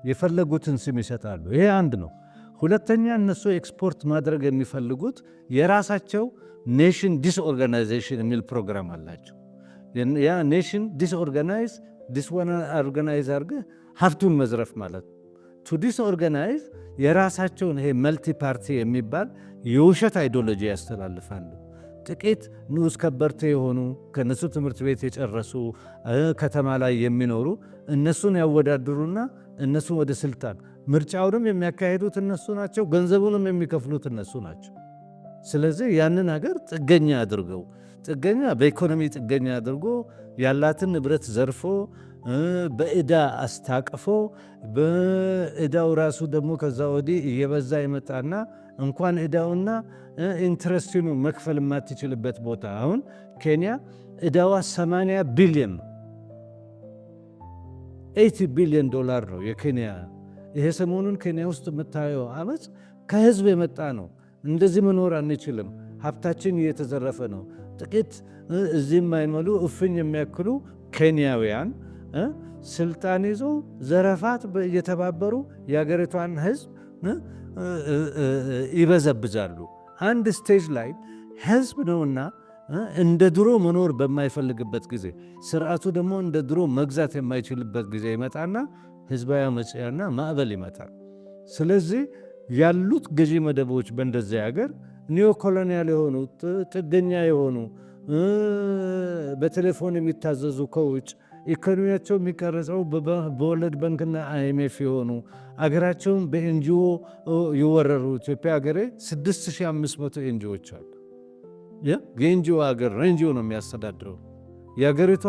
የፈለጉትን ስም ይሰጣሉ። ይሄ አንድ ነው። ሁለተኛ፣ እነሱ ኤክስፖርት ማድረግ የሚፈልጉት የራሳቸው nation disorganization የሚል ፕሮግራም አላቸው። ያ nation disorganize አድርገህ ሀብቱን መዝረፍ ማለት ነው። To disorganize የራሳቸውን ይሄ multi party የሚባል የውሸት ideology ያስተላልፋሉ። ጥቂት ንዑስ ከበርቴ የሆኑ፣ ከነሱ ትምህርት ቤት የጨረሱ፣ ከተማ ላይ የሚኖሩ እነሱን ያወዳድሩና እነሱን ወደ ስልጣን፣ ምርጫውንም የሚያካሂዱት እነሱ ናቸው፣ ገንዘቡንም የሚከፍሉት እነሱ ናቸው። ስለዚህ ያንን ሀገር ጥገኛ አድርገው፣ ጥገኛ በኢኮኖሚ ጥገኛ አድርጎ፣ ያላትን ንብረት ዘርፎ፣ በዕዳ አስታቅፎ፣ በዕዳው ራሱ ደግሞ ከዛ ወዲህ እየበዛ ይመጣና እንኳን ዕዳውና interest ኡን መክፈል የማትችልበት ቦታ። አሁን ኬንያ ዕዳዋ 80 ቢሊዮን፣ 80 ቢሊዮን ዶላር ነው የኬንያ። ይሄ ሰሞኑን ኬንያ ውስጥ የምታየው አመፅ ከህዝብ የመጣ ነው። እንደዚህ መኖር አንችልም፣ ሀብታችን እየተዘረፈ ነው። ጥቂት እዚህ የማይሞሉ እፍኝ የሚያክሉ ኬንያውያን ስልጣን ይዞ ዘረፋት እየተባበሩ የሀገሪቷን ህዝብ ይበዘብዛሉ። አንድ stage ላይ ህዝብ ነውና እንደ ድሮ መኖር በማይፈልግበት ጊዜ፣ ስርዓቱ ደግሞ እንደ ድሮ መግዛት የማይችልበት ጊዜ ይመጣና ህዝባዊ አመፅና ማዕበል ይመጣል። ስለዚህ ያሉት ገዢ መደቦች በእንደዚህ ሀገር neo colonial የሆኑ፣ ጥገኛ የሆኑ፣ በቴሌፎን የሚታዘዙ፣ ከውጭ ኢኮኖሚያቸው የሚቀረጸው በ World Bank ና IMF የሆኑ፣ አገራቸውን በ NGO የወረሩ። ኢትዮጵያ ሀገሬ 6500 NGO ዎች አሉ። የ NGO ሀገር፣ NGO ነው የሚያስተዳድረው። የሀገሪቷ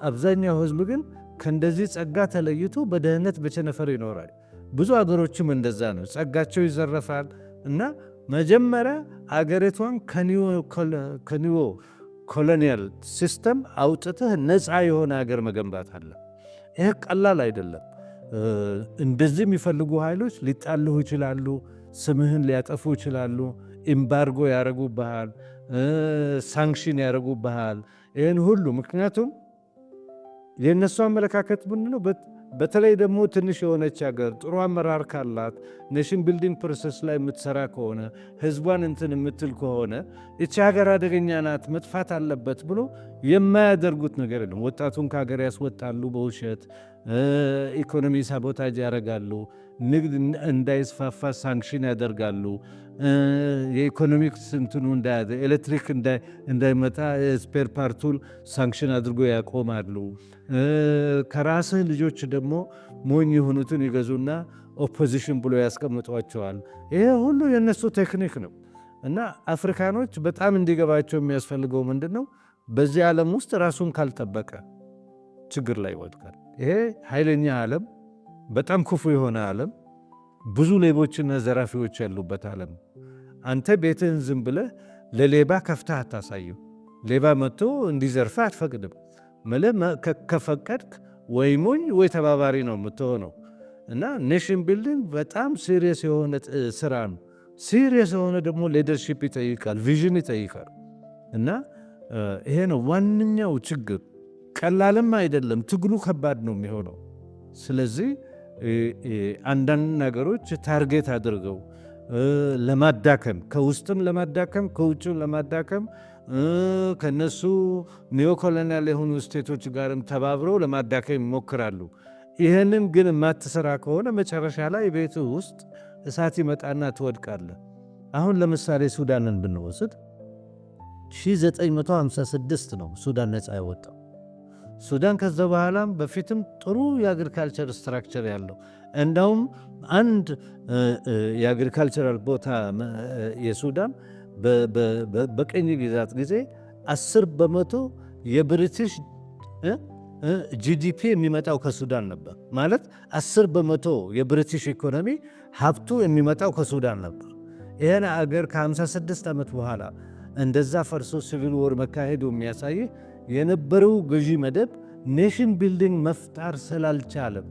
አብዛኛው ህዝብ ግን ከእንደዚህ ጸጋ ተለይቶ በድህነት በቸነፈር ይኖራል። ብዙ አገሮችም እንደዛ ነው። ጸጋቸው ይዘረፋል እና መጀመሪያ አገሪቷን ከ neo colonial system አውጥተህ ነፃ የሆነ ሀገር መገንባት አለ። ይህ ቀላል አይደለም። እንደዚህ የሚፈልጉ ኃይሎች ሊጣሉህ ይችላሉ። ስምህን ሊያጠፉ ይችላሉ። Embargo ያደረጉብሃል፣ sanction ያደረጉብሃል። ይህን ሁሉ ምክንያቱም የእነሱ አመለካከት ምንድነው? በተለይ ደግሞ ትንሽ የሆነች ሀገር ጥሩ አመራር ካላት፣ nation building process ላይ የምትሰራ ከሆነ፣ ህዝቧን እንትን የምትል ከሆነ፣ ይቺ ሀገር አደገኛ ናት፣ መጥፋት አለበት ብሎ የማያደርጉት ነገር የለም። ወጣቱን ከሀገር ያስወጣሉ፣ በውሸት ኢኮኖሚ sabotage ያደርጋሉ፣ ንግድ እንዳይስፋፋ sanction ያደርጋሉ፣ የኢኮኖሚክስ እንትኑ ኤሌክትሪክ እንዳይመጣ spare part ኡን sanction አድርጎ ያቆማሉ። ከራስህ ልጆች ደግሞ ሞኝ የሆኑትን ይገዙና opposition ብሎ ያስቀምጧቸዋል። ይሄ ሁሉ የእነሱ ቴክኒክ ነው። እና አፍሪካኖች በጣም እንዲገባቸው የሚያስፈልገው ምንድን ነው? በዚህ ዓለም ውስጥ ራሱን ካልጠበቀ ችግር ላይ ይወድቃል። ይሄ ኃይለኛ ዓለም፣ በጣም ክፉ የሆነ ዓለም፣ ብዙ ሌቦችና ዘራፊዎች ያሉበት ዓለም። አንተ ቤትህን ዝም ብለህ ለሌባ ከፍተህ አታሳይም። ሌባ መጥቶ እንዲዘርፍህ አትፈቅድም። ምልህ ከፈቀድክ ወይ ሞኝ ወይ ተባባሪ ነው የምትሆነው። እና nation building በጣም serious የሆነ ስራ ነው። Serious የሆነ ደግሞ leadership ይጠይቃል፣ vision ይጠይቃል። እና ይሄ ነው ዋነኛው ችግር። ቀላልም አይደለም፣ ትግሉ ከባድ ነው የሚሆነው። ስለዚህ አንዳንድ ነገሮች target አድርገው ለማዳከም፣ ከውስጥም ለማዳከም፣ ከውጭም ለማዳከም፣ ከነሱ neocolonial የሆኑ state ኦች ጋርም ተባብረው ለማዳከም ይሞክራሉ። ይህንን ግን የማትሰራ ከሆነ መጨረሻ ላይ ቤት ውስጥ እሳት ይመጣና ትወድቃለህ። አሁን ለምሳሌ ሱዳንን ብንወስድ 1956 ነው ሱዳን ነፃ የወጣው። ሱዳን ከዛ በኋላም በፊትም ጥሩ የ agriculture structure ያለው፣ እንዳውም አንድ የ agricultural ቦታ የሱዳን በቅኝ ግዛት ጊዜ 10% የ British GDP የሚመጣው ከሱዳን ነበር። ማለት 10% የ British ኢኮኖሚ ሀብቱ የሚመጣው ከሱዳን ነበር። ይህን አገር ከ56 ዓመት በኋላ እንደዛ ፈርሶ civil war መካሄዱ የሚያሳይህ የነበረው ገዢ መደብ nation building መፍጠር ስላልቻለም።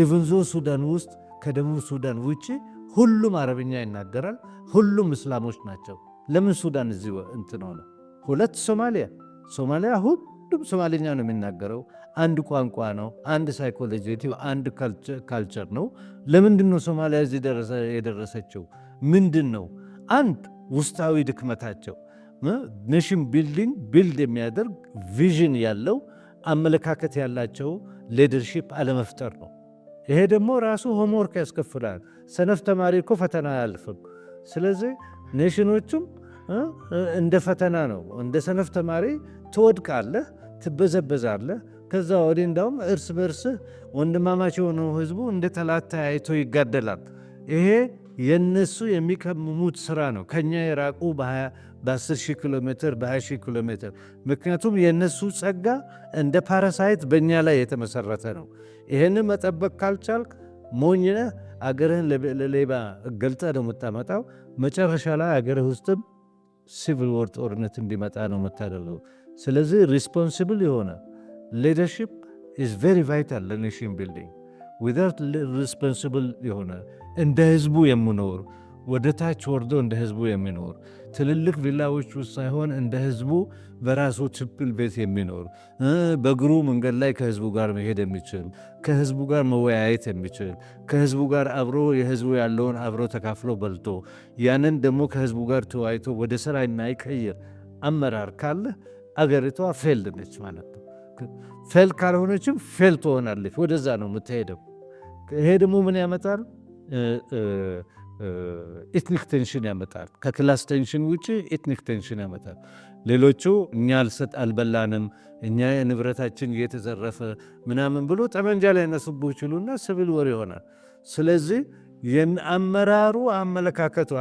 Even though ሱዳን ውስጥ ከደቡብ ሱዳን ውጭ ሁሉም አረብኛ ይናገራል፣ ሁሉም እስላሞች ናቸው። ለምን ሱዳን እዚህ እንትን ሆነ? ሁለት ሶማሊያ፣ ሶማሊያ ሁሉም ሶማሊኛ ነው የሚናገረው። አንድ ቋንቋ ነው፣ አንድ psychology፣ አንድ culture ነው። ለምንድን ነው ሶማሊያ እዚህ የደረሰችው? ምንድን ነው? አንድ ውስጣዊ ድክመታቸው፣ nation building build የሚያደርግ vision ያለው፣ አመለካከት ያላቸው leadership አለመፍጠር ነው። ይሄ ደግሞ ራሱ homework ያስከፍላል። ሰነፍ ተማሪ እኮ ፈተና አያልፍም። ስለዚህ nation ኦቹም እንደ ፈተና ነው። እንደ ሰነፍ ተማሪ ትወድቃለህ፣ ትበዘበዛለህ። ከዛ ወዲህ እንዳውም እርስ በርስህ ወንድማማች የሆነው ህዝቡ እንደ ጠላት ተያይቶ ይጋደላል። ይሄ የነሱ የሚቀምሙት ስራ ነው። ከኛ የራቁ በ10 ሺህ ኪሎ ሜትር፣ በ20 ሺህ ኪሎ ሜትር። ምክንያቱም የነሱ ጸጋ እንደ parasite በእኛ ላይ የተመሰረተ ነው። ይህንን መጠበቅ ካልቻልክ ሞኝ ነህ። አገርህን ለሌባ ገልጠህ ነው የምታመጣው። መጨረሻ ላይ አገርህ ውስጥም civil war ጦርነት እንዲመጣ ነው የምታደርገው። ስለዚህ responsible የሆነ leadership is very vital ለ nation building። Without responsible የሆነ፣ እንደ ህዝቡ የሚኖር፣ ወደ ታች ወርዶ እንደ ህዝቡ የሚኖር፣ ትልልቅ ቪላዎች ውስጥ ሳይሆን እንደ ህዝቡ በራሱ simple ቤት የሚኖር፣ በእግሩ መንገድ ላይ ከህዝቡ ጋር መሄድ የሚችል፣ ከህዝቡ ጋር መወያየት የሚችል፣ ከህዝቡ ጋር አብሮ የህዝቡ ያለውን አብሮ ተካፍሎ በልቶ ያንን ደግሞ ከህዝቡ ጋር ተወያይቶ ወደ ስራ የማይቀይር አመራር ካለ አገሪቷ failed ነች ማለት ነው። Fail ካልሆነችም fail ትሆናለች። ወደዛ ነው የምትሄደው። ይሄ ደግሞ ምን ያመጣል? Ethnic tension ያመጣል። ከ class tension ውጭ ethnic tension ያመጣል። ሌሎቹ እኛ አልሰጥ አልበላንም፣ እኛ ንብረታችን እየተዘረፈ ምናምን ብሎ ጠመንጃ ላይ ያነሱብህ ይችሉና civil war ይሆናል። ስለዚህ አመራሩ አመለካከቱ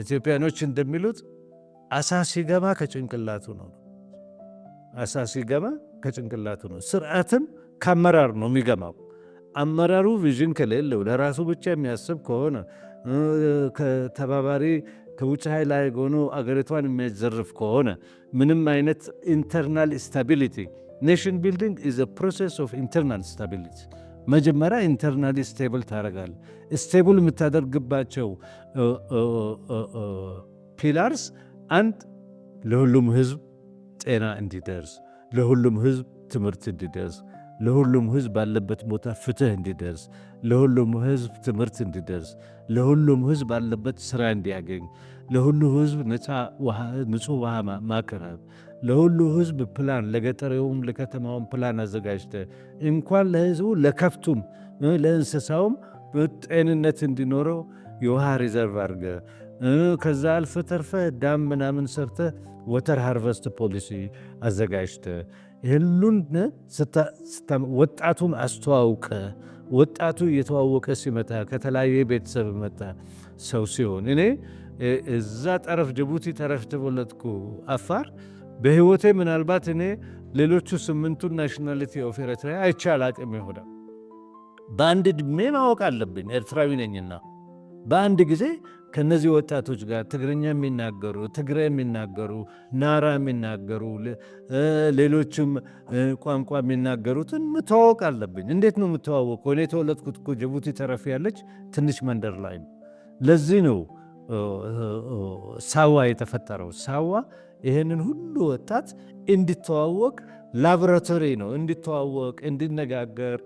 ኢትዮጵያኖች እንደሚሉት አሳ ሲገማ ከጭንቅላቱ ነው። አሳ ሲገማ ከጭንቅላቱ ነው። ስርዓትም ከአመራር ነው የሚገማው። አመራሩ vision ከሌለው፣ ለራሱ ብቻ የሚያስብ ከሆነ፣ ከተባባሪ ከውጭ ኃይል ላይ ሆኖ አገሪቷን የሚያዘርፍ ከሆነ፣ ምንም አይነት internal stability፣ nation building is a process of internal stability። መጀመሪያ internally stable ታደርጋለህ። Stable የምታደርግባቸው pillars አንድ ለሁሉም ህዝብ ጤና እንዲደርስ፣ ለሁሉም ህዝብ ትምህርት እንዲደርስ፣ ለሁሉም ህዝብ ባለበት ቦታ ፍትህ እንዲደርስ፣ ለሁሉም ህዝብ ትምህርት እንዲደርስ፣ ለሁሉም ህዝብ ባለበት ስራ እንዲያገኝ፣ ለሁሉ ህዝብ ንጹህ ውሃ ማቅረብ፣ ለሁሉ ህዝብ ፕላን፣ ለገጠሬውም ለከተማውም ፕላን አዘጋጅተህ እንኳን ለህዝቡ ለከብቱም ለእንስሳውም ጤንነት እንዲኖረው የውሃ reserve አድርገህ፣ ከዛ አልፈህ ተርፈህ dam ምናምን ሰርተህ water harvest policy አዘጋጅተህ፣ ይህሉን ወጣቱን አስተዋውቀህ፣ ወጣቱ እየተዋወቀ ሲመጣ፣ ከተለያየ ቤተሰብ መጣ ሰው ሲሆን፣ እኔ እዛ ጠረፍ ጅቡቲ ጠረፍ ተወለድኩ አፋር፣ በህይወቴ ምናልባት እኔ ሌሎቹ ስምንቱን nationality of Eritrea አይቼ አላቅም ይሆናል። በአንድ ዕድሜ ማወቅ አለብኝ ኤርትራዊ ነኝና፣ በአንድ ጊዜ ከነዚህ ወጣቶች ጋር ትግርኛ የሚናገሩ፣ ትግሬ የሚናገሩ፣ ናራ የሚናገሩ፣ ሌሎችም ቋንቋ የሚናገሩትን መተዋወቅ አለብኝ። እንዴት ነው የምተዋወቀው? እኔ የተወለድኩት እኮ ጅቡቲ ጠረፍ ያለች ትንሽ መንደር ላይ ነው። ለዚህ ነው ሳዋ የተፈጠረው። ሳዋ ይህንን ሁሉ ወጣት እንዲተዋወቅ ላቦራቶሪ ነው። እንዲተዋወቅ፣ እንዲነጋገር፣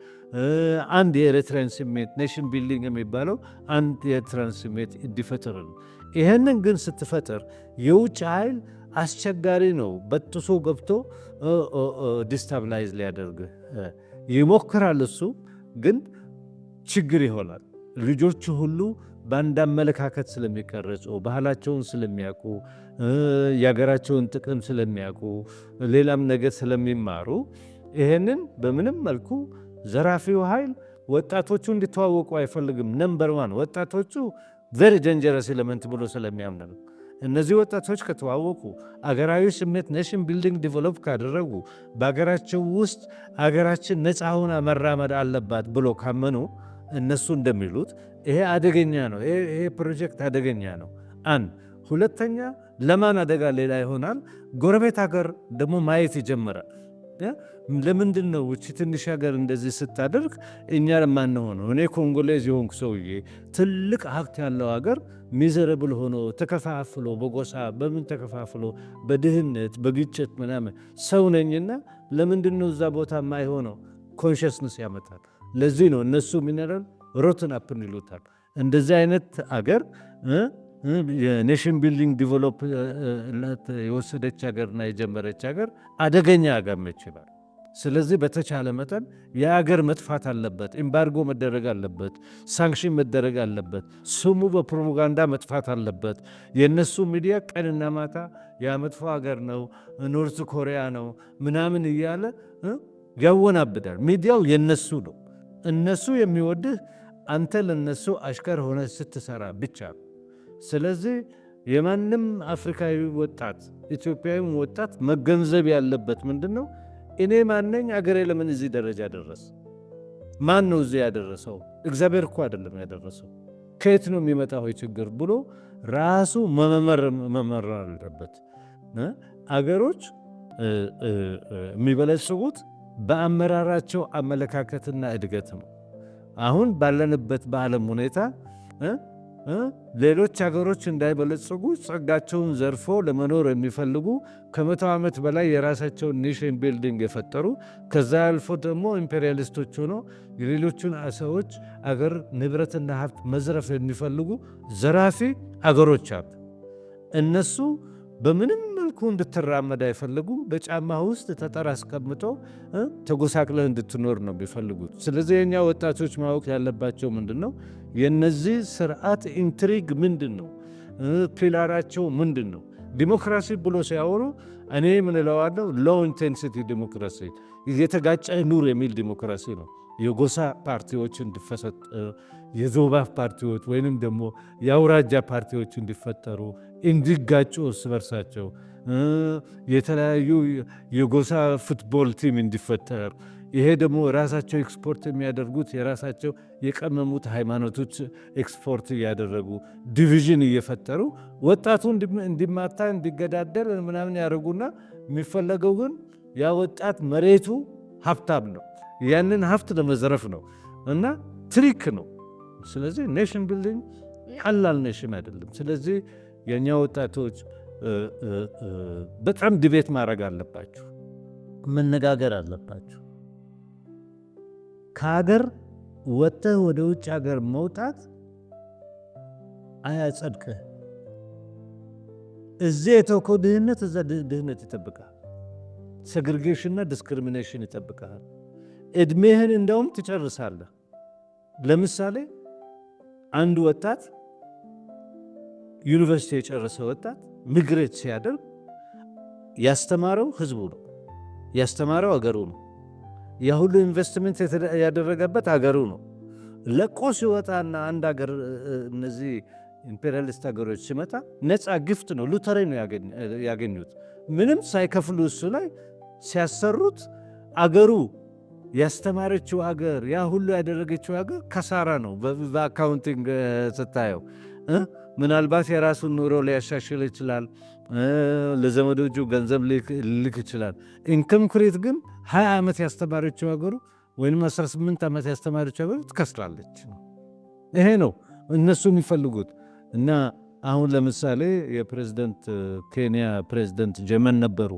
አንድ የኤርትራን ስሜት፣ nation building የሚባለው አንድ የኤርትራን ስሜት እንዲፈጥር ነው። ይህንን ግን ስትፈጥር የውጭ ኃይል አስቸጋሪ ነው። በጥሶ ገብቶ destabilize ሊያደርግ ይሞክራል። እሱ ግን ችግር ይሆናል። ልጆቹ ሁሉ በአንድ አመለካከት ስለሚቀረጹ፣ ባህላቸውን ስለሚያውቁ፣ የሀገራቸውን ጥቅም ስለሚያውቁ፣ ሌላም ነገር ስለሚማሩ ይሄንን በምንም መልኩ ዘራፊው ኃይል ወጣቶቹ እንዲተዋወቁ አይፈልግም። Number one ወጣቶቹ very dangerous element ብሎ ስለሚያምን ነው። እነዚህ ወጣቶች ከተዋወቁ፣ አገራዊ ስሜት nation building develop ካደረጉ፣ በሀገራቸው ውስጥ አገራችን ነፃ ሆና መራመድ አለባት ብሎ ካመኑ፣ እነሱ እንደሚሉት ይሄ አደገኛ ነው። ይሄ ፕሮጀክት አደገኛ ነው። አንድ ሁለተኛ ለማን አደጋ ሌላ ይሆናል? ጎረቤት ሀገር ደግሞ ማየት ይጀምራል። ለምንድን ነው እቺ ትንሽ ሀገር እንደዚህ ስታደርግ እኛ ለማንሆነው? እኔ Congolese የሆንኩ ሰውዬ ትልቅ ሀብት ያለው ሀገር miserable ሆኖ፣ ተከፋፍሎ፣ በጎሳ በምን ተከፋፍሎ፣ በድህነት፣ በግጭት ምናምን፣ ሰው ነኝና ለምንድን ነው እዛ ቦታ የማይሆነው? Consciousness ያመጣል። ለዚህ ነው እነሱ ሚነራል rotten apple ይሉታል። እንደዚህ አይነት አገር የ nation building develop የወሰደች ሀገርና የጀመረች ሀገር አደገኛ ሀገር ነች ይላል። ስለዚህ በተቻለ መጠን የሀገር መጥፋት አለበት፣ embargo መደረግ አለበት፣ sanction መደረግ አለበት፣ ስሙ በፕሮፓጋንዳ መጥፋት አለበት። የእነሱ ሚዲያ ቀንና ማታ ያ መጥፎ ሀገር ነው፣ North Korea ነው ምናምን እያለ ያወናብዳል። ሚዲያው የነሱ ነው። እነሱ የሚወድህ አንተ ለነሱ አሽከር ሆነህ ስትሰራ ብቻ። ስለዚህ የማንም አፍሪካዊ ወጣት፣ ኢትዮጵያዊም ወጣት መገንዘብ ያለበት ምንድን ነው? እኔ ማነኝ? አገሬ ለምን እዚህ ደረጃ ደረሰ? ማን ነው እዚህ ያደረሰው? እግዚአብሔር እኮ አይደለም ያደረሰው። ከየት ነው የሚመጣው ችግር ብሎ ራሱ መመርመር አለበት። አገሮች የሚበለጽጉት በአመራራቸው አመለካከትና እድገት ነው። አሁን ባለንበት በዓለም ሁኔታ ሌሎች ሀገሮች እንዳይበለጽጉ ጸጋቸውን ዘርፎ ለመኖር የሚፈልጉ፣ ከ100 ዓመት በላይ የራሳቸውን nation building የፈጠሩ፣ ከዛ አልፎ ደግሞ ኢምፔሪያሊስቶች ሆኖ የሌሎቹን ሰዎች አገር ንብረትና ሀብት መዝረፍ የሚፈልጉ ዘራፊ አገሮች አሉ። እነሱ በምንም መልኩ እንድትራመድ አይፈልጉም። በጫማ ውስጥ ጠጠር አስቀምጦ ተጎሳቅለህ እንድትኖር ነው የሚፈልጉት። ስለዚህ የኛ ወጣቶች ማወቅ ያለባቸው ምንድን ነው? የነዚህ ስርዓት intrigue ምንድን ነው? Pillar ኣቸው ምንድን ነው? ዲሞክራሲ ብሎ ሲያወሩ እኔ ምን እለዋለሁ? Low intensity democracy፣ የተጋጨ ኑር የሚል ዲሞክራሲ ነው። የጎሳ ፓርቲዎች እንዲፈሰጥ፣ የዞባ ፓርቲዎች ወይንም ደግሞ የአውራጃ ፓርቲዎች እንዲፈጠሩ፣ እንዲጋጩ እርስ በርሳቸው፣ የተለያዩ የጎሳ football team እንዲፈጠር፣ ይሄ ደግሞ ራሳቸው ኤክስፖርት የሚያደርጉት የራሳቸው የቀመሙት ሃይማኖቶች ኤክስፖርት እያደረጉ division እየፈጠሩ ወጣቱ እንዲማታ፣ እንዲገዳደል ምናምን ያደርጉና የሚፈለገው ግን ያ ወጣት መሬቱ ሀብታም ነው። ያንን ሀብት ለመዝረፍ ነው እና trick ነው። ስለዚህ nation building ቀላል nation አይደለም። ስለዚህ የእኛ ወጣቶች በጣም debate ማድረግ አለባችሁ፣ መነጋገር አለባችሁ። ከሀገር ወጥተህ ወደ ውጭ ሀገር መውጣት አያጸድቅህ። እዚህ የተውከው ድህነት እዛ ድህነት ይጠብቃል። Segregation ና discrimination ይጠብቃል። እድሜህን እንደውም ትጨርሳለህ። ለምሳሌ አንድ ወጣት፣ ዩኒቨርሲቲ የጨረሰ ወጣት migrate ሲያደርግ ያስተማረው ህዝቡ ነው፣ ያስተማረው አገሩ ነው። ያ ሁሉ ኢንቨስትመንት ያደረገበት አገሩ ነው። ለቆ ሲወጣና አንድ ሀገር እነዚህ ኢምፔሪያሊስት ሀገሮች ሲመጣ ነፃ gift ነው፣ ሎተሪ ነው ያገኙት። ምንም ሳይከፍሉ እሱ ላይ ሲያሰሩት አገሩ፣ ያስተማረችው አገር፣ ያ ሁሉ ያደረገችው ሀገር ከሳራ ነው። በ accounting ስታየው ምናልባት የራሱን ኑሮ ሊያሻሽል ይችላል፣ ለዘመዶቹ ገንዘብ ሊልክ ይችላል። Income create ግን 20 ዓመት ያስተማረችው ሀገሩ ወይም 18 ዓመት ያስተማረችው ሀገሩ ትከስራለች። ይሄ ነው እነሱ የሚፈልጉት። እና አሁን ለምሳሌ የፕሬዝደንት ኬንያ ፕሬዝደንት ጀርመን ነበሩ።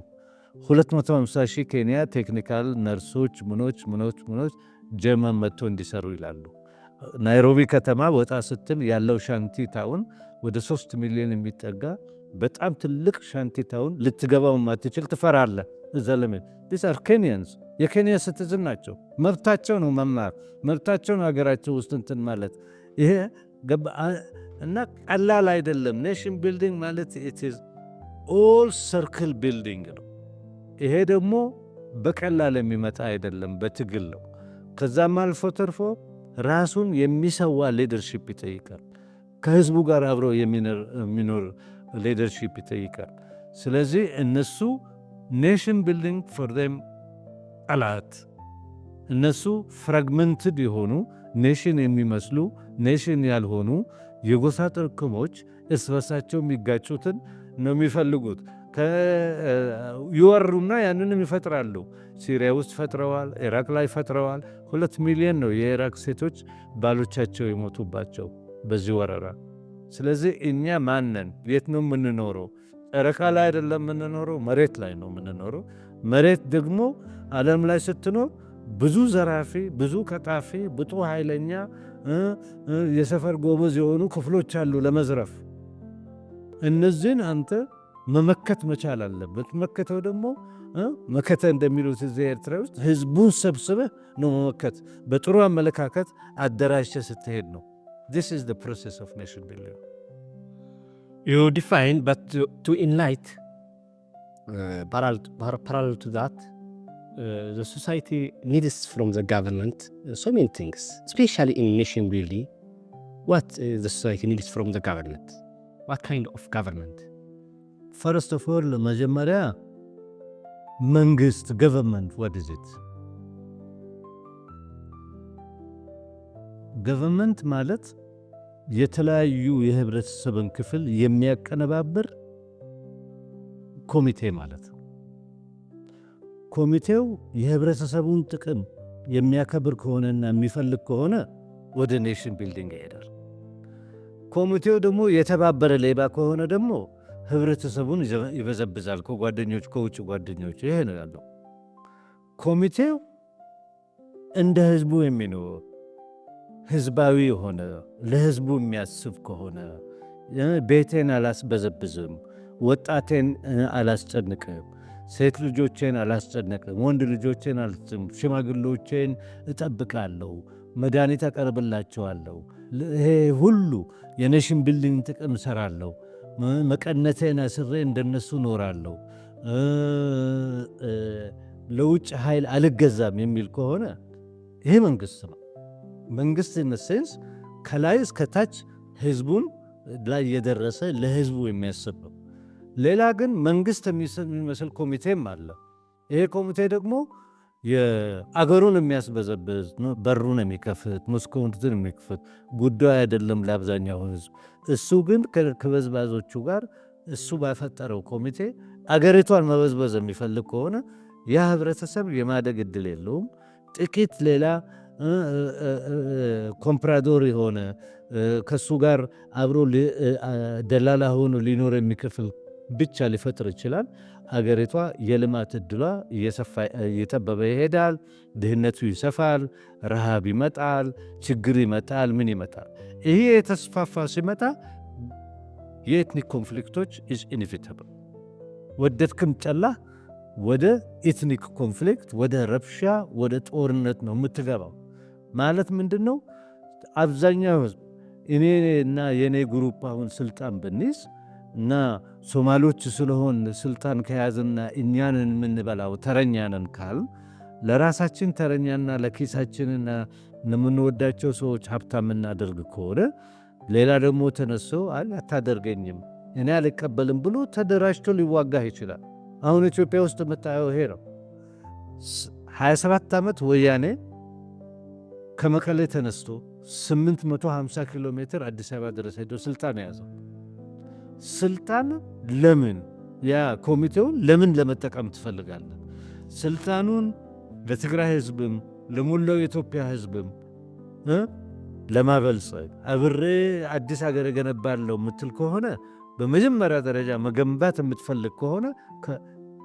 250 ሺህ ኬንያ technical ነርሶች ምኖች ምኖች ምኖች ጀርመን መጥቶ እንዲሰሩ ይላሉ። ናይሮቢ ከተማ ወጣ ስትል ያለው shanty town ወደ 3 ሚሊዮን የሚጠጋ በጣም ትልቅ shanty town፣ ልትገባው ማትችል፣ ትፈራለህ። እዛ ለምን these are Kenyans፣ የኬንያ citizen ናቸው። መብታቸው ነው መማር፣ መብታቸው ነው ሀገራቸው ውስጥ እንትን ማለት። ይሄ እና ቀላል አይደለም። Nation building ማለት it is all circle building ነው። ይሄ ደግሞ በቀላል የሚመጣ አይደለም፣ በትግል ነው። ከዛም አልፎ ተርፎ ራሱን የሚሰዋ leadership ይጠይቃል። ከህዝቡ ጋር አብሮ የሚኖር leadership ይጠይቃል። ስለዚህ እነሱ nation building for them ጠላት፣ እነሱ fragmented የሆኑ nation የሚመስሉ nation ያልሆኑ የጎሳ ጥርቅሞች እርስ በርሳቸው የሚጋጩትን ነው የሚፈልጉት። ይወሩና ያንንም ይፈጥራሉ። ሲሪያ ውስጥ ፈጥረዋል፣ ኢራቅ ላይ ፈጥረዋል። 2 ሚሊዮን ነው የኢራቅ ሴቶች ባሎቻቸው የሞቱባቸው በዚህ ወረራ። ስለዚህ እኛ ማነን? የት ነው የምንኖረው? ጨረቃ ላይ አይደለም የምንኖረው፣ መሬት ላይ ነው የምንኖረው። መሬት ደግሞ ዓለም ላይ ስትኖር ብዙ ዘራፊ፣ ብዙ ቀጣፊ፣ ብዙ ኃይለኛ የሰፈር ጎበዝ የሆኑ ክፍሎች አሉ ለመዝረፍ። እነዚህን አንተ መመከት መቻል አለበት። መከተው ደግሞ መከተ እንደሚሉት እዚህ ኤርትራ ውስጥ ህዝቡን ሰብስበህ ነው መመከት። በጥሩ አመለካከት አደራጅተህ ስትሄድ ነው። This is the process of nation building. You define, but to enlight, parallel to that, the society needs from the government so many things, especially in nation building. What the society needs from the government? What kind of government? First of all, መጀመሪያ መንግስት፣ government, what is it? Government ማለት የተለያዩ የህብረተሰብን ክፍል የሚያቀነባብር ኮሚቴ ማለት ነው። ኮሚቴው የህብረተሰቡን ጥቅም የሚያከብር ከሆነና የሚፈልግ ከሆነ ወደ nation building ይሄዳል። ኮሚቴው ደግሞ የተባበረ ሌባ ከሆነ ደግሞ ህብረተሰቡን ይበዘብዛል ከጓደኞች፣ ከውጭ ጓደኞች። ይሄ ነው ያለው። ኮሚቴው እንደ ህዝቡ የሚኖር፣ ህዝባዊ የሆነ፣ ለህዝቡ የሚያስብ ከሆነ፣ ቤቴን አላስበዘብዝም፣ ወጣቴን አላስጨንቅም፣ ሴት ልጆቼን አላስጨንቅም፣ ወንድ ልጆቼን አልስም፣ ሽማግሌዎቼን እጠብቃለሁ፣ መድኃኒት አቀርብላቸዋለሁ፣ ይሄ ሁሉ የ nation building ጥቅም እሰራለሁ፣ መቀነቴን አስሬ እንደነሱ እኖራለሁ፣ ለውጭ ኃይል አልገዛም የሚል ከሆነ ይሄ መንግስት ነው። መንግስት in a sense ከላይ እስከ ታች ህዝቡን ላይ የደረሰ፣ ለህዝቡ የሚያስብ ነው። ሌላ ግን መንግስት የሚመስል ኮሚቴም አለ። ይሄ ኮሚቴ ደግሞ የአገሩን የሚያስበዘብዝ፣ በሩን የሚከፍት፣ መስኮቱን የሚከፍት፣ ጉዳዩ አይደለም ለአብዛኛው ህዝብ። እሱ ግን ከበዝባዞቹ ጋር እሱ ባፈጠረው ኮሚቴ አገሪቷን መበዝበዝ የሚፈልግ ከሆነ ያ ህብረተሰብ የማደግ እድል የለውም። ጥቂት ሌላ ኮምፕራዶር የሆነ፣ ከሱ ጋር አብሮ ደላላ ሆኖ ሊኖር የሚከፍል ብቻ ሊፈጥር ይችላል። አገሪቷ የልማት እድሏ እየጠበበ ይሄዳል። ድህነቱ ይሰፋል፣ ረሃብ ይመጣል፣ ችግር ይመጣል፣ ምን ይመጣል። ይሄ የተስፋፋ ሲመጣ የ ethnic conflict ኦች is inevitable። ወደድክም ጠላህ ወደ ethnic conflict፣ ወደ ረብሻ፣ ወደ ጦርነት ነው የምትገባው። ማለት ምንድን ነው? አብዛኛው ህዝብ እኔ እና የእኔ group አሁን ስልጣን ብንይዝ እና ሶማሌዎች ስለሆን ስልጣን ከያዝና እኛንን የምንበላው፣ ተረኛ ነን ካልን፣ ለራሳችን ተረኛና ለኪሳችንና ለምንወዳቸው ሰዎች ሀብታም የምናደርግ ከሆነ፣ ሌላ ደግሞ ተነስቶ አይ አታደርገኝም፣ እኔ አልቀበልም ብሎ ተደራጅቶ ሊዋጋህ ይችላል። አሁን ኢትዮጵያ ውስጥ የምታየው ይሄ ነው። 27 ዓመት ወያኔ ከመቀሌ ተነስቶ 850 ኪሎ ሜትር አዲስ አበባ ድረስ ሄዶ ስልጣን የያዘው፣ ስልጣን ለምን፣ ያ ኮሚቴውን ለምን ለመጠቀም ትፈልጋለህ? ስልጣኑን ለትግራይ ህዝብም ለሙላው የኢትዮጵያ ህዝብም ለማበልጸግ አብሬ አዲስ ሀገር እገነባለሁ የምትል ከሆነ፣ በመጀመሪያ ደረጃ መገንባት የምትፈልግ ከሆነ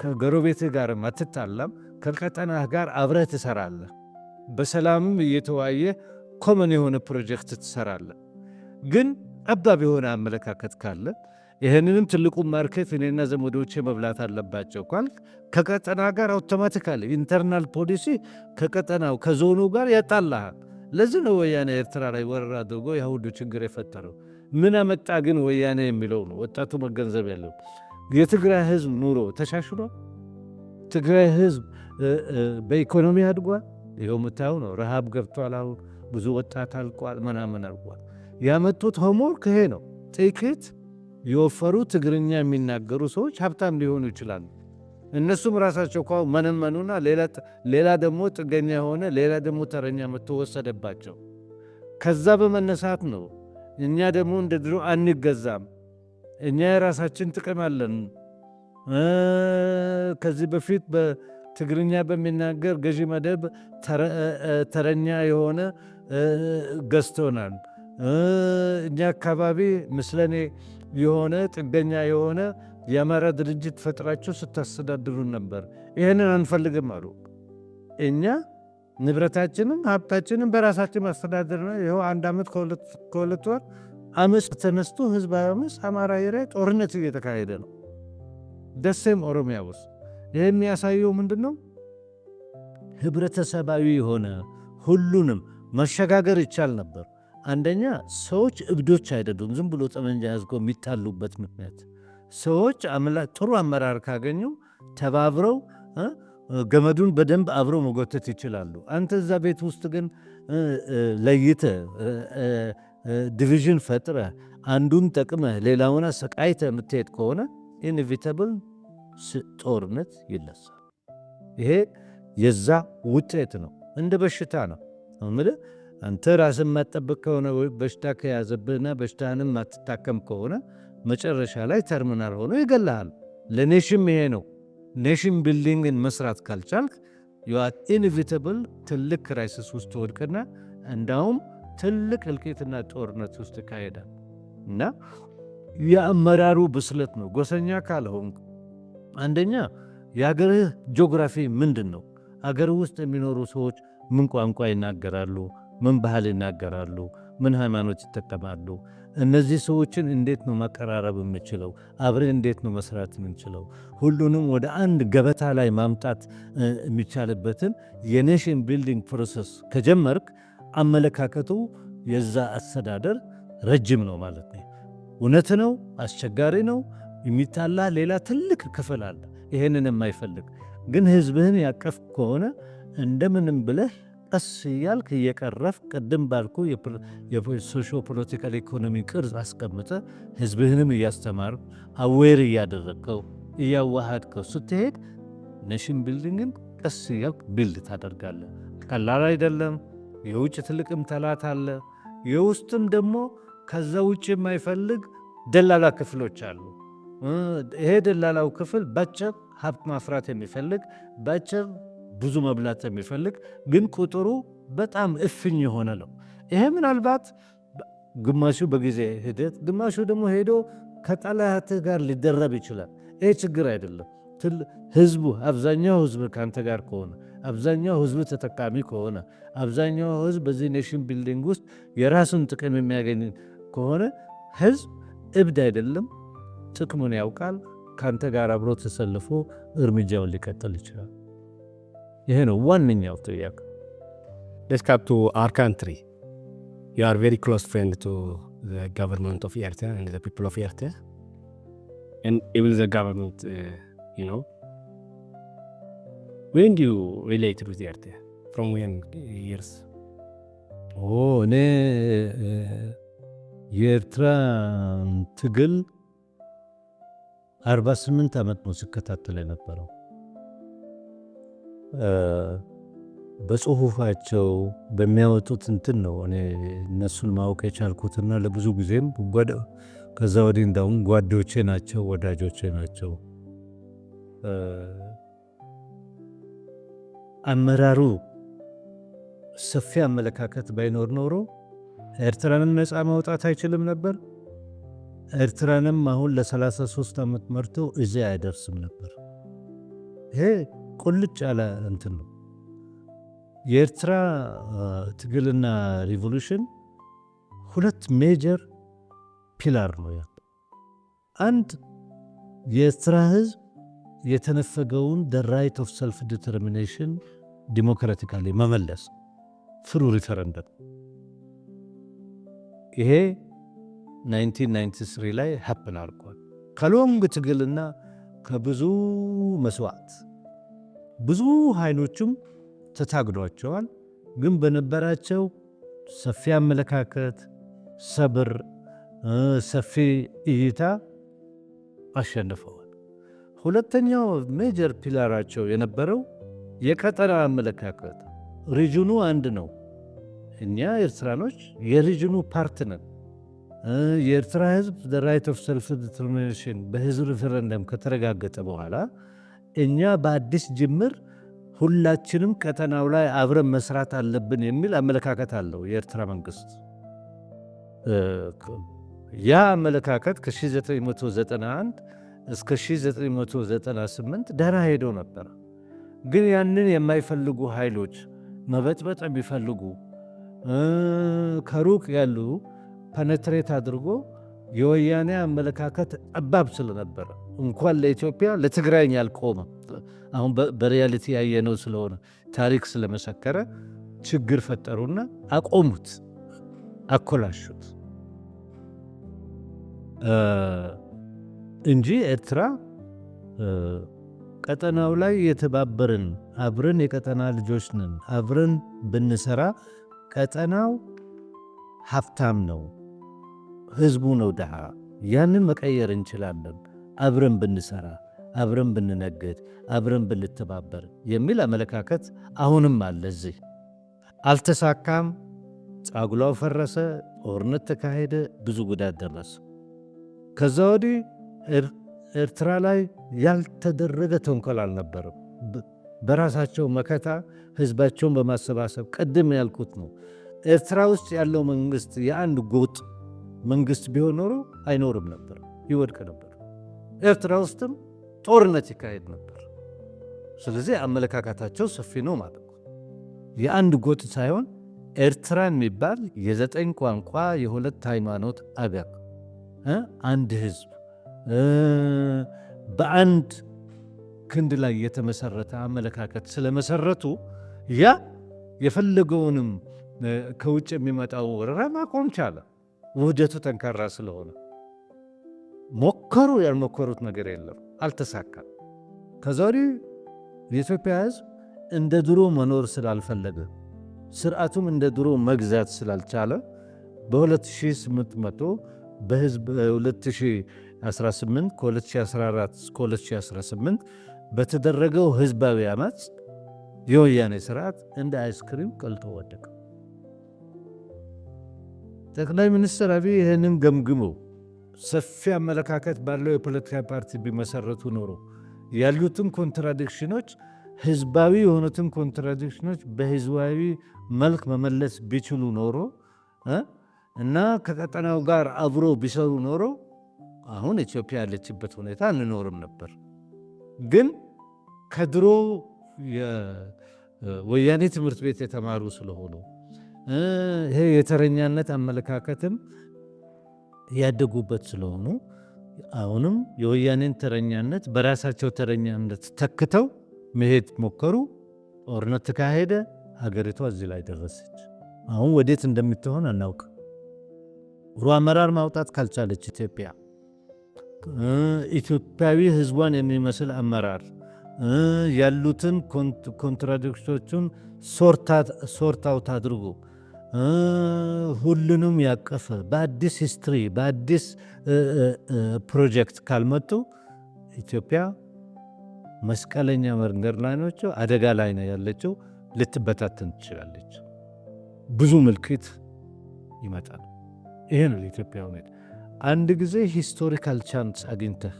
ከጎረቤትህ ጋርም አትጣላም፣ ከቀጠናህ ጋር አብረህ ትሰራለህ። በሰላምም እየተወያየህ common የሆነ ፕሮጀክት ትሰራለህ። ግን ጠባብ የሆነ አመለካከት ካለ፣ ይህንንም ትልቁ market እኔና ዘመዶቼ መብላት አለባቸው ካልክ ከቀጠና ጋር automatically internal policy ከቀጠናው ከዞኑ ጋር ያጣላሃል። ለዚህ ነው ወያኔ ኤርትራ ላይ ወረራ አድርጎ ያ ሁሉ ችግር የፈጠረው። ምን አመጣ ግን ወያኔ የሚለው ነው ወጣቱ መገንዘብ ያለው። የትግራይ ህዝብ ኑሮ ተሻሽሏል። ትግራይ ህዝብ በኢኮኖሚ አድጓል። ይኸው የምታየው ነው። ረሃብ ገብቷል። አሁን ብዙ ወጣት አልቋል፣ ምናምን አልቋል። ያመጡት homework ይሄ ነው። ጥቂት የወፈሩ ትግርኛ የሚናገሩ ሰዎች ሀብታም ሊሆኑ ይችላሉ። እነሱም ራሳቸው እኮ መነመኑና ሌላ ደግሞ ጥገኛ የሆነ፣ ሌላ ደግሞ ተረኛ መጥቶ ወሰደባቸው። ከዛ በመነሳት ነው እኛ ደግሞ እንደ ድሮ አንገዛም፣ እኛ የራሳችን ጥቅም አለን። ከዚህ በፊት በትግርኛ በሚናገር ገዢ መደብ ተረኛ የሆነ ገዝቶናል። እኛ አካባቢ ምስለኔ የሆነ ጥገኛ የሆነ የአማራ ድርጅት ፈጥራችሁ ስታስተዳድሩን ነበር። ይህንን አንፈልግም አሉ። እኛ ንብረታችንን ሀብታችንን በራሳችን ማስተዳደር ነው። ይኸው አንድ ዓመት ከ2 ወር አመፅ ተነስቶ ህዝባዊ አመፅ አማራ area ጦርነት እየተካሄደ ነው። ደሴም ኦሮሚያ ውስጥ። ይህ የሚያሳየው ምንድን ነው? ህብረተሰባዊ የሆነ ሁሉንም መሸጋገር ይቻል ነበር። አንደኛ ሰዎች እብዶች አይደሉም። ዝም ብሎ ጠመንጃ ያዝጎ የሚጣሉበት ምክንያት ሰዎች ጥሩ አመራር ካገኙ ተባብረው ገመዱን በደንብ አብረው መጎተት ይችላሉ። አንተ እዛ ቤት ውስጥ ግን ለይተህ division ፈጥረህ አንዱን ጠቅመህ ሌላውን አሰቃይተህ የምትሄድ ከሆነ inevitable ጦርነት ይነሳል። ይሄ የዛ ውጤት ነው። እንደ በሽታ ነው የምልህ። አንተ ራስን የማትጠብቅ ከሆነ ወይ በሽታ ከያዘብህና በሽታህንም ማትታከም ከሆነ መጨረሻ ላይ ተርሚናል ሆኖ ይገልሃል። ለ nation ም ይሄ ነው። Nation building ን መስራት ካልቻልክ inevitable ትልቅ crisis ውስጥ ትወድቅና እንዳውም ትልቅ እልቂትና ጦርነት ውስጥ ይካሄዳል። እና የአመራሩ ብስለት ነው። ጎሰኛ ካልሆንክ አንደኛ የአገርህ ጂኦግራፊ ምንድን ነው? አገር ውስጥ የሚኖሩ ሰዎች ምን ቋንቋ ይናገራሉ? ምን ባህል ይናገራሉ? ምን ሃይማኖት ይጠቀማሉ? እነዚህ ሰዎችን እንዴት ነው ማቀራረብ የምችለው? አብረን እንዴት ነው መስራት የምንችለው? ሁሉንም ወደ አንድ ገበታ ላይ ማምጣት የሚቻልበትን የ nation building process ከጀመርክ አመለካከቱ የዛ አስተዳደር ረጅም ነው ማለት ነው። እውነት ነው፣ አስቸጋሪ ነው። የሚጣላ ሌላ ትልቅ ክፍል አለ፣ ይሄንን የማይፈልግ። ግን ህዝብህን ያቀፍክ ከሆነ እንደምንም ብለህ ቀስ እያልክ እየቀረፍክ ቅድም ባልኩ የ socio political economy ቅርጽ አስቀምጠህ ህዝብህንም እያስተማርክ aware እያደረግከው እያዋሃድከው ስትሄድ nation building ን ቀስ እያልክ build ታደርጋለህ። ቀላል አይደለም። የውጭ ትልቅም ጠላት አለ። የውስጥም ደግሞ ከዛ ውጭ የማይፈልግ ደላላ ክፍሎች አሉ። ይሄ ደላላው ክፍል ባጭር ሀብት ማፍራት የሚፈልግ፣ ባጭር ብዙ መብላት የሚፈልግ ግን ቁጥሩ በጣም እፍኝ የሆነ ነው። ይሄ ምናልባት ግማሹ በጊዜ ሂደት ግማሹ ደግሞ ሄዶ ከጠላትህ ጋር ሊደረብ ይችላል። ይሄ ችግር አይደለም። ህዝቡ፣ አብዛኛው ህዝብ ከአንተ ጋር ከሆነ፣ አብዛኛው ህዝብ ተጠቃሚ ከሆነ፣ አብዛኛው ህዝብ በዚህ nation building ውስጥ የራሱን ጥቅም የሚያገኝ ከሆነ ህዝብ እብድ አይደለም፣ ጥቅሙን ያውቃል። ከአንተ ጋር አብሮ ተሰልፎ እርምጃውን ሊቀጥል ይችላል። ይሄ ነው ዋነኛው ጥያቄ። Let's come to our country. You are very close friend to the government of Eritrea and the people of Eritrea, and even the government. When do you relate with Eritrea? From when years? እኔ የኤርትራ ትግል 48 ዓመት ነው ሲከታተል የነበረው። በጽሁፋቸው በሚያወጡት እንትን ነው እኔ እነሱን ማወቅ የቻልኩትና ለብዙ ጊዜም ከዛ ወዲህ እንዳውም ጓዶቼ ናቸው፣ ወዳጆቼ ናቸው። አመራሩ ሰፊ አመለካከት ባይኖር ኖሮ ኤርትራንም ነፃ ማውጣት አይችልም ነበር። ኤርትራንም አሁን ለ33 ዓመት መርቶ እዚያ አይደርስም ነበር። ይሄ ቁልጭ ያለ እንትን ነው። የኤርትራ ትግልና revolution ሁለት major pillar ነው ያለው። አንድ የኤርትራ ህዝብ የተነፈገውን the right of self determination democratically መመለስ through referendum። ይሄ 1993 ላይ happen አድርጓል። ከ long ትግልና ከብዙ መስዋዕት ብዙ ኃይሎችም ተታግሏቸዋል። ግን በነበራቸው ሰፊ አመለካከት፣ ሰብር፣ ሰፊ እይታ አሸንፈዋል። ሁለተኛው major pillar ኣቸው የነበረው የቀጠና አመለካከት፣ region ኑ አንድ ነው። እኛ ኤርትራኖች የ region ኑ part ነን። የኤርትራ ህዝብ right of self determination በህዝብ ሪፈረንደም ከተረጋገጠ በኋላ እኛ በአዲስ ጅምር ሁላችንም ቀጠናው ላይ አብረን መስራት አለብን የሚል አመለካከት አለው የኤርትራ መንግስት። ያ አመለካከት ከ1991 እስከ 1998 ደህና ሄዶ ነበር። ግን ያንን የማይፈልጉ ኃይሎች፣ መበጥበጥ የሚፈልጉ ከሩቅ ያሉ penetrate አድርጎ፣ የወያኔ አመለካከት ጠባብ ስለነበረ እንኳን ለኢትዮጵያ ለትግራይኝ ያልቆመ፣ አሁን በ reality ያየነው ስለሆነ፣ ታሪክ ስለመሰከረ፣ ችግር ፈጠሩና አቆሙት፣ አኮላሹት እንጂ ኤርትራ ቀጠናው ላይ የተባበርን፣ አብረን የቀጠና ልጆች ነን፣ አብረን ብንሰራ ቀጠናው ሀብታም ነው፣ ህዝቡ ነው ድሃ። ያንን መቀየር እንችላለን አብረን ብንሰራ፣ አብረን ብንነግድ፣ አብረን ብንተባበር የሚል አመለካከት አሁንም አለ። እዚህ አልተሳካም። ጫጉላው ፈረሰ፣ ጦርነት ተካሄደ፣ ብዙ ጉዳት ደረሰ። ከዛ ወዲህ ኤርትራ ላይ ያልተደረገ ተንኮል አልነበረም። በራሳቸው መከታ ህዝባቸውን በማሰባሰብ፣ ቅድም ያልኩት ነው። ኤርትራ ውስጥ ያለው መንግስት የአንድ ጎጥ መንግስት ቢሆን ኖሮ አይኖርም ነበር፣ ይወድቅ ነበር። ኤርትራ ውስጥም ጦርነት ይካሄድ ነበር። ስለዚህ አመለካከታቸው ሰፊ ነው ማለት ነው። የአንድ ጎጥ ሳይሆን ኤርትራ የሚባል የዘጠኝ ቋንቋ የሁለት ሃይማኖት አገር፣ አንድ ህዝብ፣ በአንድ ክንድ ላይ የተመሰረተ አመለካከት ስለመሰረቱ ያ የፈለገውንም ከውጭ የሚመጣው ወረራ ማቆም ቻለ። ውህደቱ ጠንካራ ስለሆነ ሞከሩ። ያልሞከሩት ነገር የለም፣ አልተሳካም። ከዛ ወዲህ የኢትዮጵያ ህዝብ እንደ ድሮ መኖር ስላልፈለገ፣ ስርዓቱም እንደ ድሮ መግዛት ስላልቻለ፣ በ2800 በህዝብ 2018፣ ከ2014 እስከ 2018 በተደረገው ህዝባዊ አመፅ የወያኔ ስርዓት እንደ አይስክሪም ቀልጦ ወደቀ። ጠቅላይ ሚኒስትር አብይ ይህንን ገምግመው ሰፊ አመለካከት ባለው የፖለቲካ ፓርቲ ቢመሰረቱ ኖሮ፣ ያሉትን contradiction ኦች፣ ህዝባዊ የሆኑትን contradiction ኦች በህዝባዊ መልክ መመለስ ቢችሉ ኖሮ እና ከቀጠናው ጋር አብሮ ቢሰሩ ኖሮ አሁን ኢትዮጵያ ያለችበት ሁኔታ አንኖርም ነበር። ግን ከድሮ የወያኔ ትምህርት ቤት የተማሩ ስለሆኑ፣ ይሄ የተረኛነት አመለካከትም ያደጉበት ስለሆኑ፣ አሁንም የወያኔን ተረኛነት በራሳቸው ተረኛነት ተክተው መሄድ ሞከሩ። ጦርነት ተካሄደ። ሀገሪቷ እዚህ ላይ ደረሰች። አሁን ወዴት እንደምትሆን አናውቅም። ጥሩ አመራር ማውጣት ካልቻለች ኢትዮጵያ፣ ኢትዮጵያዊ ሕዝቧን የሚመስል አመራር፣ ያሉትን contradiction ኦቹን sort out አድርጎ፣ ሁሉንም ያቀፈ፣ በአዲስ history በአዲስ ፕሮጀክት ካልመጡ ኢትዮጵያ መስቀለኛ መንገድ ላይ ነች፣ አደጋ ላይ ነው ያለችው፣ ልትበታተን ትችላለች። ብዙ ምልክት ይመጣል። ይሄ ነው የኢትዮጵያ ሁኔታ። አንድ ጊዜ historical chance አግኝተህ፣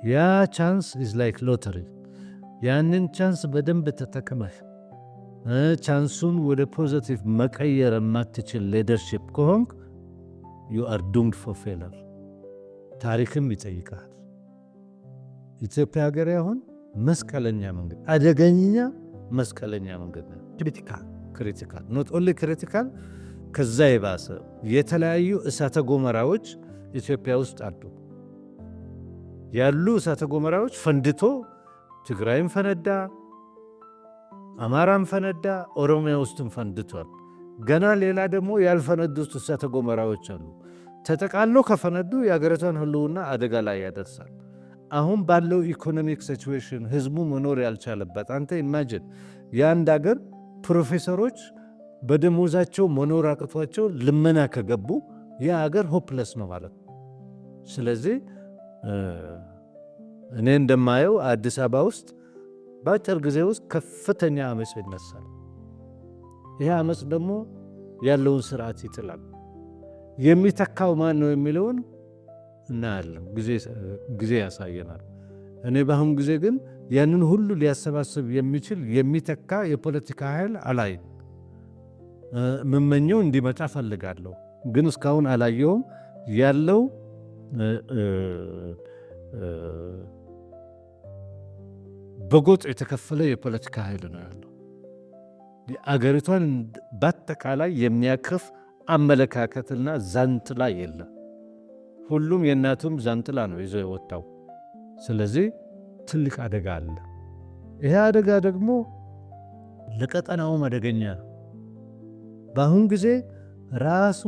ያ chance is like lottery፣ ያንን chance በደንብ ተጠቅመህ chance ኡን ወደ positive መቀየር የማትችል leadership ከሆንክ you are doomed for failure። ታሪክም ይጠይቃል። ኢትዮጵያ ሀገር አሁን መስቀለኛ መንገድ፣ አደገኛ መስቀለኛ መንገድ ነው። Critical. Critical፣ not only critical፣ ከዛ የባሰ የተለያዩ እሳተ ገሞራዎች ኢትዮጵያ ውስጥ አሉ። ያሉ እሳተ ገሞራዎች ፈንድቶ ትግራይም ፈነዳ፣ አማራም ፈነዳ፣ ኦሮሚያ ውስጥም ፈንድቷል። ገና ሌላ ደግሞ ያልፈነዱት እሳተ ገሞራዎች አሉ። ተጠቃሎ ከፈነዱ የሀገሪቷን ሕልውና አደጋ ላይ ያደርሳል። አሁን ባለው economic situation ህዝቡ መኖር ያልቻለበት፣ አንተ imagine የአንድ ሀገር ፕሮፌሰሮች በደሞዛቸው መኖር አቅቷቸው ልመና ከገቡ ያ ሀገር hopeless ነው ማለት ነው። ስለዚህ እኔ እንደማየው አዲስ አበባ ውስጥ በአጭር ጊዜ ውስጥ ከፍተኛ አመፅ ይነሳል። ይህ አመፅ ደግሞ ያለውን ስርዓት ይጥላል። የሚተካው ማን ነው የሚለውን እናያለን። ጊዜ ያሳየናል። እኔ በአሁን ጊዜ ግን ያንን ሁሉ ሊያሰባስብ የሚችል የሚተካ የፖለቲካ ኃይል አላይም። የምመኘው እንዲመጣ ፈልጋለሁ፣ ግን እስካሁን አላየውም። ያለው በጎጥ የተከፈለ የፖለቲካ ኃይል ነው ያለው። አገሪቷን በአጠቃላይ የሚያቅፍ አመለካከትና ዛንጥላ የለም። ሁሉም የእናቱም ዛንጥላ ነው ይዞ የወጣው። ስለዚህ ትልቅ አደጋ አለ። ይሄ አደጋ ደግሞ ለቀጠናውም አደገኛ ነው። በአሁን ጊዜ ራሱ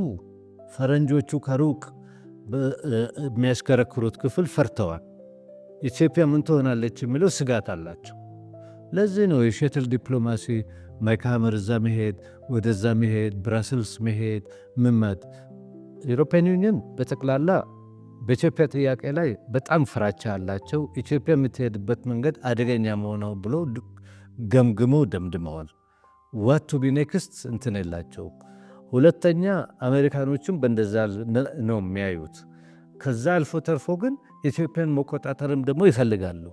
ፈረንጆቹ ከሩቅ የሚያሽከረክሩት ክፍል ፈርተዋል። ኢትዮጵያ ምን ትሆናለች የሚለው ስጋት አላቸው። ለዚህ ነው የ shuttle diplomacy፣ ማይክ ሀመር እዛ መሄድ፣ ወደዛ መሄድ፣ ብራስልስ መሄድ ምመት። European Union በጠቅላላ በኢትዮጵያ ጥያቄ ላይ በጣም ፍራቻ አላቸው። ኢትዮጵያ የምትሄድበት መንገድ አደገኛ መሆነው ብሎ ገምግመው ደምድመዋል። What to be next እንትን የላቸው። ሁለተኛ አሜሪካኖችም በእንደዛ ነው የሚያዩት። ከዛ አልፎ ተርፎ ግን ኢትዮጵያን መቆጣጠርም ደግሞ ይፈልጋሉ።